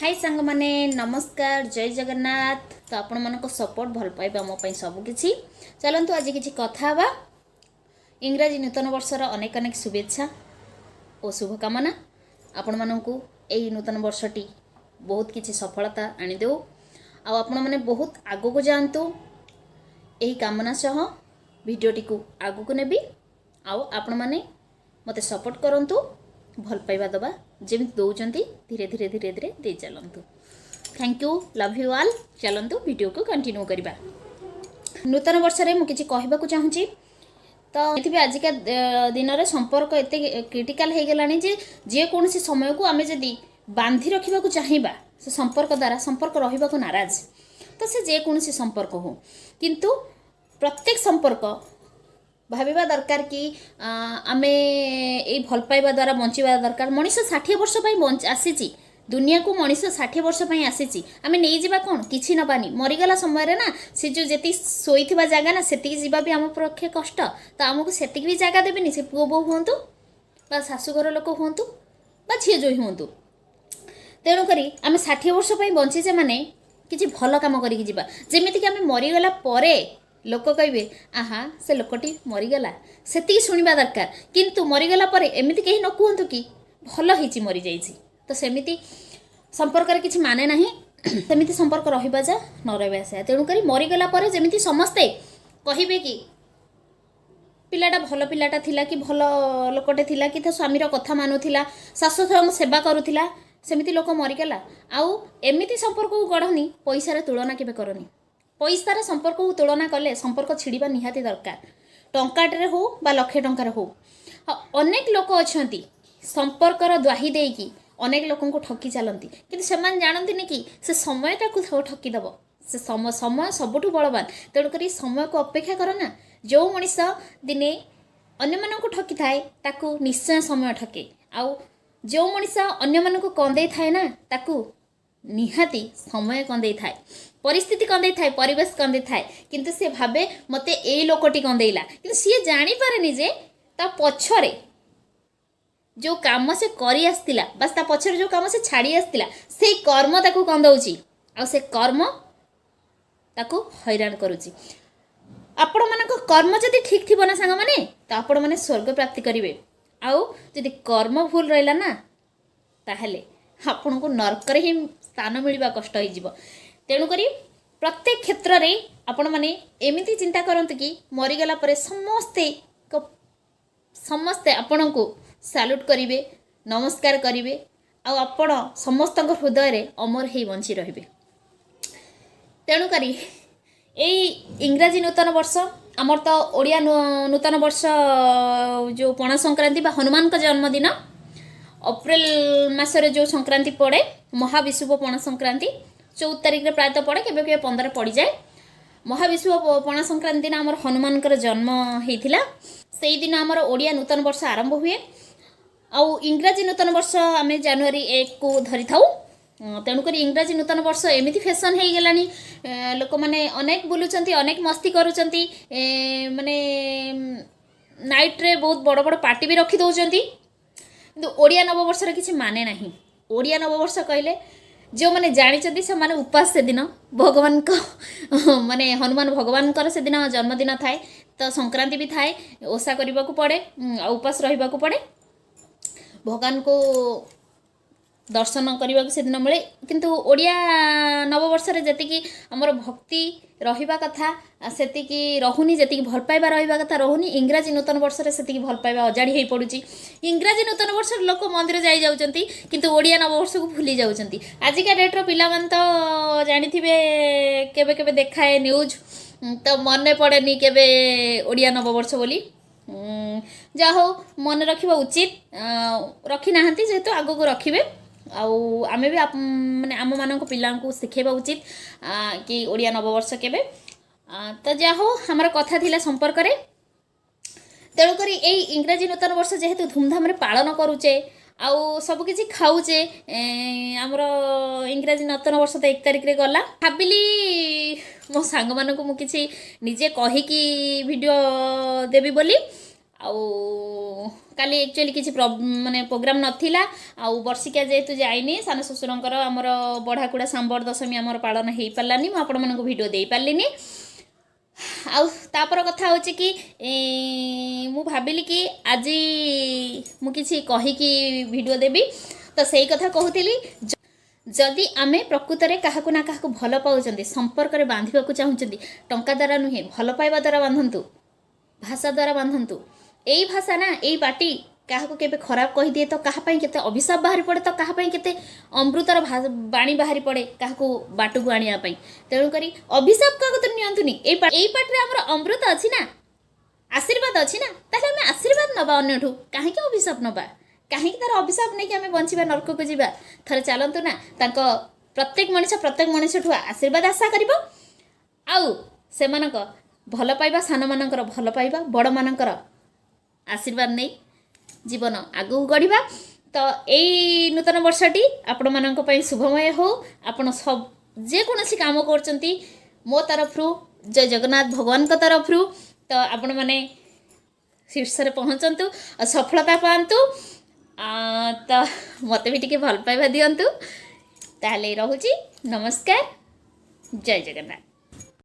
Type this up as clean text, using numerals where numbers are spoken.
High ସାଙ୍ଗମାନେ, ନମସ୍କାର, ଜୟ ଜଗନ୍ନାଥ। ତ ଆପଣମାନଙ୍କ ସପୋର୍ଟ, ଭଲ ପାଇବା ମୋ ପାଇଁ ସବୁକିଛି। ଚାଲନ୍ତୁ, ଆଜି କିଛି କଥା ହେବା। ଇଂରାଜୀ ନୂତନ ବର୍ଷର ଅନେକ ଅନେକ ଶୁଭେଚ୍ଛା ଓ ଶୁଭକାମନା। ଆପଣମାନଙ୍କୁ ଏଇ ନୂତନ ବର୍ଷଟି ବହୁତ କିଛି ସଫଳତା ଆଣିଦେଉ ଆଉ ଆପଣମାନେ ବହୁତ ଆଗକୁ ଯାଆନ୍ତୁ, ଏହି କାମନା ସହ ଭିଡ଼ିଓଟିକୁ ଆଗକୁ ନେବି। ଆଉ ଆପଣମାନେ ମୋତେ ସପୋର୍ଟ କରନ୍ତୁ, ଭଲ ପାଇବା ଦେବା ଯେମିତି ଦେଉଛନ୍ତି, ଧୀରେ ଧୀରେ ଧୀରେ ଧୀରେ ଦେଇ ଚାଲନ୍ତୁ। Thank you, love you all. ଚାଲନ୍ତୁ, ଭିଡ଼ିଓକୁ କଣ୍ଟିନ୍ୟୁ କରିବା। ନୂତନ ବର୍ଷରେ ମୁଁ କିଛି କହିବାକୁ ଚାହୁଁଛି। ତ ଏଥିପାଇଁ ଆଜିକା ଦିନରେ ସମ୍ପର୍କ ଏତେ କ୍ରିଟିକାଲ ହେଇଗଲାଣି ଯେ ଯେକୌଣସି ସମୟକୁ ଆମେ ଯଦି ବାନ୍ଧି ରଖିବାକୁ ଚାହିଁବା, ସେ ସମ୍ପର୍କ ଦ୍ୱାରା ସମ୍ପର୍କ ରହିବାକୁ ନାରାଜ। ତ ସେ ଯେକୌଣସି ସମ୍ପର୍କ ହଉ, କିନ୍ତୁ ପ୍ରତ୍ୟେକ ସମ୍ପର୍କ ଭାବିବା ଦରକାର କି ଆମେ ଏଇ ଭଲ ପାଇବା ଦ୍ୱାରା ବଞ୍ଚିବା ଦରକାର। ମଣିଷ 60 ବର୍ଷ ପାଇଁ ଆସିଛି ଦୁନିଆକୁ। ମଣିଷ 60 ବର୍ଷ ପାଇଁ ଆସିଛି। ଆମେ ନେଇଯିବା କ'ଣ? କିଛି ନେବାନି। ମରିଗଲା ସମୟରେ ନା ସେ ଯେଉଁ ଯେତିକି ଶୋଇଥିବା ଜାଗା ନା, ସେତିକି ଯିବା ବି ଆମ ପକ୍ଷେ କଷ୍ଟ। ତ ଆମକୁ ସେତିକି ବି ଜାଗା ଦେବେନି, ସେ ପୁଅ ବୋହୂ ହୁଅନ୍ତୁ ବା ଶାଶୁଘର ଲୋକ ହୁଅନ୍ତୁ ବା ଝିଅ ଜୋଇଁ ହୁଅନ୍ତୁ। ତେଣୁକରି ଆମେ 60 ବର୍ଷ ପାଇଁ ବଞ୍ଚିଛେ ମାନେ କିଛି ଭଲ କାମ କରିକି ଯିବା, ଯେମିତିକି ଆମେ ମରିଗଲା ପରେ ଲୋକ କହିବେ, "ଆହା, ସେ ଲୋକଟି ମରିଗଲା।" ସେତିକି ଶୁଣିବା ଦରକାର। କିନ୍ତୁ ମରିଗଲା ପରେ ଏମିତି କେହି ନ କୁହନ୍ତୁ କି ଭଲ ହେଇଛି ମରିଯାଇଛି। ତ ସେମିତି ସମ୍ପର୍କରେ କିଛି ମାନେ ନାହିଁ। ସେମିତି ସମ୍ପର୍କ ରହିବା ଯା, ନ ରହିବା ସେୟା। ତେଣୁକରି ମରିଗଲା ପରେ ଯେମିତି ସମସ୍ତେ କହିବେ କି ପିଲାଟା ଭଲ ପିଲାଟା ଥିଲା, କି ଭଲ ଲୋକଟେ ଥିଲା, କି ତା ସ୍ୱାମୀର କଥା ମାନୁଥିଲା, ଶାଶୁ ଶ୍ୱଶୁରଙ୍କ ସେବା କରୁଥିଲା, ସେମିତି ଲୋକ ମରିଗଲା। ଆଉ ଏମିତି ସମ୍ପର୍କକୁ ଗଢ଼ନି, ପଇସାରେ ତୁଳନା କେବେ କରନି। ପଇସାରେ ସମ୍ପର୍କକୁ ତୁଳନା କଲେ ସମ୍ପର୍କ ଛିଡ଼ିବା ନିହାତି ଦରକାର, ଟଙ୍କାଟରେ ହଉ ବା ଲକ୍ଷେ ଟଙ୍କାରେ ହଉ। ଆଉ ଅନେକ ଲୋକ ଅଛନ୍ତି, ସମ୍ପର୍କର ଦ୍ୱାହି ଦେଇକି ଅନେକ ଲୋକଙ୍କୁ ଠକି ଚାଲନ୍ତି। କିନ୍ତୁ ସେମାନେ ଜାଣନ୍ତିନି କି ସେ ସମୟଟାକୁ ଠକିଦେବ। ସେ ସମୟ ସବୁଠୁ ବଳବାନ। ତେଣୁକରି ସମୟକୁ ଅପେକ୍ଷା କର ନା। ଯେଉଁ ମଣିଷ ଦିନେ ଅନ୍ୟମାନଙ୍କୁ ଠକିଥାଏ, ତାକୁ ନିଶ୍ଚୟ ସମୟ ଠକେ। ଆଉ ଯେଉଁ ମଣିଷ ଅନ୍ୟମାନଙ୍କୁ କନ୍ଦେଇଥାଏ ନା, ତାକୁ ନିହାତି ସମୟ କନ୍ଦେଇଥାଏ, ପରିସ୍ଥିତି କନ୍ଦେଇଥାଏ, ପରିବେଶ କନ୍ଦେଇଥାଏ। କିନ୍ତୁ ସେ ଭାବେ ମୋତେ ଏଇ ଲୋକଟି କନ୍ଦେଇଲା। କିନ୍ତୁ ସିଏ ଜାଣିପାରେନି ଯେ ତା ପଛରେ ଯେଉଁ କାମ ସେ କରି ଆସିଥିଲା ବା ତା ପଛରେ ଯେଉଁ କାମ ସେ ଛାଡ଼ି ଆସିଥିଲା, ସେଇ କର୍ମ ତାକୁ କନ୍ଦଉଛି ଆଉ ସେ କର୍ମ ତାକୁ ହଇରାଣ କରୁଛି। ଆପଣମାନଙ୍କ କର୍ମ ଯଦି ଠିକ୍ ଥିବ ନା ସାଙ୍ଗମାନେ, ତ ଆପଣମାନେ ସ୍ୱର୍ଗ ପ୍ରାପ୍ତି କରିବେ। ଆଉ ଯଦି କର୍ମ ଭୁଲ ରହିଲା ନା, ତାହେଲେ ଆପଣଙ୍କୁ ନର୍କରେ ହିଁ ସ୍ଥାନ ମିଳିବା କଷ୍ଟ ହେଇଯିବ। ତେଣୁକରି ପ୍ରତ୍ୟେକ କ୍ଷେତ୍ରରେ ଆପଣମାନେ ଏମିତି ଚିନ୍ତା କରନ୍ତୁ କି ମରିଗଲା ପରେ ସମସ୍ତେ ଆପଣଙ୍କୁ ସାଲ୍ୟୁଟ୍ କରିବେ, ନମସ୍କାର କରିବେ ଆଉ ଆପଣ ସମସ୍ତଙ୍କ ହୃଦୟରେ ଅମର ହେଇ ବଞ୍ଚି ରହିବେ। ତେଣୁକରି ଏଇ ଇଂରାଜୀ ନୂତନ ବର୍ଷ, ଆମର ତ ଓଡ଼ିଆ ନୂତନ ବର୍ଷ ଯେଉଁ ପଣା ସଂକ୍ରାନ୍ତି ବା ହନୁମାନଙ୍କ ଜନ୍ମଦିନ, ଅପ୍ରିଲ ମାସରେ ଯେଉଁ ସଂକ୍ରାନ୍ତି ପଡ଼େ, ମହାବିଷୁବ ପଣା ସଂକ୍ରାନ୍ତି 14 ତାରିଖରେ ପ୍ରାୟତଃ ପଡ଼େ, କେବେ କେବେ 15 ପଡ଼ିଯାଏ। ମହାବିଷୁବ ପଣା ସଂକ୍ରାନ୍ତି ଦିନ ଆମର ହନୁମାନଙ୍କର ଜନ୍ମ ହେଇଥିଲା। ସେଇଦିନ ଆମର ଓଡ଼ିଆ ନୂତନ ବର୍ଷ ଆରମ୍ଭ ହୁଏ। ଆଉ ଇଂରାଜୀ ନୂତନ ବର୍ଷ ଆମେ ଜାନୁଆରୀ 1କୁ ଧରିଥାଉ। ତେଣୁକରି ଇଂରାଜୀ ନୂତନ ବର୍ଷ ଏମିତି ଫ୍ୟାସନ୍ ହେଇଗଲାଣି, ଲୋକମାନେ ଅନେକ ବୁଲୁଛନ୍ତି, ଅନେକ ମସ୍ତି କରୁଛନ୍ତି, ମାନେ ନାଇଟ୍ରେ ବହୁତ ବଡ଼ ବଡ଼ ପାର୍ଟି ବି ରଖି ଦେଉଛନ୍ତି। କିନ୍ତୁ ଓଡ଼ିଆ ନବବର୍ଷର କିଛି ମାନେ ନାହିଁ। ଓଡ଼ିଆ ନବବର୍ଷ କହିଲେ ଯେଉଁମାନେ ଜାଣିଛନ୍ତି, ସେମାନେ ଉପାସ ସେଦିନ ଭଗବାନଙ୍କ, ମାନେ ହନୁମାନ ଭଗବାନଙ୍କର ସେଦିନ ଜନ୍ମଦିନ ଥାଏ, ତ ସଂକ୍ରାନ୍ତି ବି ଥାଏ, ଓଷା କରିବାକୁ ପଡ଼େ ଆଉ ଉପାସ ରହିବାକୁ ପଡ଼େ। ଭଗବାନଙ୍କୁ ଦର୍ଶନ କରିବାକୁ ସେଦିନ ମିଳେ। କିନ୍ତୁ ଓଡ଼ିଆ ନବବର୍ଷରେ ଯେତିକି ଆମର ଭକ୍ତି ରହିବା କଥା, ସେତିକି ରହୁନି। ଯେତିକି ଭଲ ପାଇବା ରହିବା କଥା, ରହୁନି। ଇଂରାଜୀ ନୂତନ ବର୍ଷରେ ସେତିକି ଭଲ ପାଇବା ଅଜାଡ଼ି ହେଇ ପଡ଼ୁଛି। ଇଂରାଜୀ ନୂତନ ବର୍ଷରେ ଲୋକ ମନ୍ଦିର ଯାଇ ଯାଉଛନ୍ତି, କିନ୍ତୁ ଓଡ଼ିଆ ନବବର୍ଷକୁ ଭୁଲି ଯାଉଛନ୍ତି। ଆଜିକା ଡେଟ୍ର ପିଲାମାନେ ତ ଜାଣିଥିବେ, କେବେ କେବେ ଦେଖାଏ ନ୍ୟୁଜ୍, ତ ମନେ ପଡ଼େନି କେବେ ଓଡ଼ିଆ ନବବର୍ଷ ବୋଲି। ଯାହା ହଉ, ମନେ ରଖିବା ଉଚିତ। ରଖିନାହାନ୍ତି ଯେହେତୁ, ଆଗକୁ ରଖିବେ। ଆଉ ଆମେ ବି ମାନେ ଆମମାନଙ୍କ ପିଲାଙ୍କୁ ଶିଖେଇବା ଉଚିତ କି ଓଡ଼ିଆ ନବବର୍ଷ କେବେ। ତ ଯାହା ହଉ, ଆମର କଥା ଥିଲା ସମ୍ପର୍କରେ। ତେଣୁକରି ଏଇ ଇଂରାଜୀ ନୂତନ ବର୍ଷ ଯେହେତୁ ଧୁମଧାମରେ ପାଳନ କରୁଛେ ଆଉ ସବୁକିଛି ଖାଉଛେ, ଆମର ଇଂରାଜୀ ନୂତନ ବର୍ଷ ତ 1 ତାରିଖରେ ଗଲା। ଭାବିଲି ମୋ ସାଙ୍ଗମାନଙ୍କୁ ମୁଁ କିଛି ନିଜେ କହିକି ଭିଡ଼ିଓ ଦେବି ବୋଲି। ଆଉ କାଲି ଆକ୍ଚୁଆଲି କିଛି ମାନେ ପ୍ରୋଗ୍ରାମ୍ ନଥିଲା। ଆଉ ବର୍ଷିକିଆ ଯେହେତୁ ଯାଇନି, ସାନ ଶ୍ୱଶୁରଙ୍କର ଆମର ବଢ଼ାକୁଡ଼ା ସାମ୍ବର ଦଶମୀ ଆମର ପାଳନ ହେଇପାରିଲାନି, ମୁଁ ଆପଣମାନଙ୍କୁ ଭିଡ଼ିଓ ଦେଇପାରିଲିନି। ଆଉ ତାପର କଥା ହେଉଛି କି ମୁଁ ଭାବିଲି କି ଆଜି ମୁଁ କିଛି କହିକି ଭିଡ଼ିଓ ଦେବି, ତ ସେଇ କଥା କହୁଥିଲି। ଯଦି ଆମେ ପ୍ରକୃତରେ କାହାକୁ ନା କାହାକୁ ଭଲ ପାଉଛନ୍ତି, ସମ୍ପର୍କରେ ବାନ୍ଧିବାକୁ ଚାହୁଁଛନ୍ତି, ଟଙ୍କା ଦ୍ୱାରା ନୁହେଁ, ଭଲ ପାଇବା ଦ୍ୱାରା ବାନ୍ଧନ୍ତୁ, ଭାଷା ଦ୍ୱାରା ବାନ୍ଧନ୍ତୁ। ଏଇ ଭାଷା ନା, ଏଇ ପାଟି କାହାକୁ କେବେ ଖରାପ କହିଦିଏ ତ କାହା ପାଇଁ କେତେ ଅଭିଶାପ ବାହାରି ପଡ଼େ, ତ କାହା ପାଇଁ କେତେ ଅମୃତର ବାଣୀ ବାହାରି ପଡ଼େ କାହାକୁ ବାଟକୁ ଆଣିବା ପାଇଁ। ତେଣୁକରି ଅଭିଶାପ କାହାକୁ ତ ନିଅନ୍ତୁନି। ଏଇ ପାଟିରେ ଆମର ଅମୃତ ଅଛି ନା, ଆଶୀର୍ବାଦ ଅଛି ନା, ତାହେଲେ ଆମେ ଆଶୀର୍ବାଦ ନେବା ଅନ୍ୟଠୁ, କାହିଁକି ଅଭିଶାପ ନେବା? କାହିଁକି ତାର ଅଭିଶାପ ନେଇକି ଆମେ ବଞ୍ଚିବା, ନର୍କକୁ ଯିବା? ଥରେ ଚାଲନ୍ତୁ ନା, ତାଙ୍କ ପ୍ରତ୍ୟେକ ମଣିଷ ପ୍ରତ୍ୟେକ ମଣିଷଠୁ ଆଶୀର୍ବାଦ ଆଶା କରିବ ଆଉ ସେମାନଙ୍କ ଭଲ ପାଇବା, ସାନମାନଙ୍କର ଭଲ ପାଇବା, ବଡ଼ମାନଙ୍କର ଆଶୀର୍ବାଦ ନେଇ ଜୀବନ ଆଗକୁ ଗଢ଼ିବା। ତ ଏଇ ନୂତନ ବର୍ଷଟି ଆପଣମାନଙ୍କ ପାଇଁ ଶୁଭମୟ ହେଉ। ଆପଣ ସବୁ ଯେକୌଣସି କାମ କରୁଛନ୍ତି, ମୋ ତରଫରୁ ଜୟ ଜଗନ୍ନାଥ ଭଗବାନଙ୍କ ତରଫରୁ ତ ଆପଣମାନେ ଶୀର୍ଷରେ ପହଞ୍ଚନ୍ତୁ ଆଉ ସଫଳତା ପାଆନ୍ତୁ। ତ ମୋତେ ବି ଟିକେ ଭଲ ପାଇବା ଦିଅନ୍ତୁ। ତାହେଲେ ରହୁଛି, ନମସ୍କାର, ଜୟ ଜଗନ୍ନାଥ।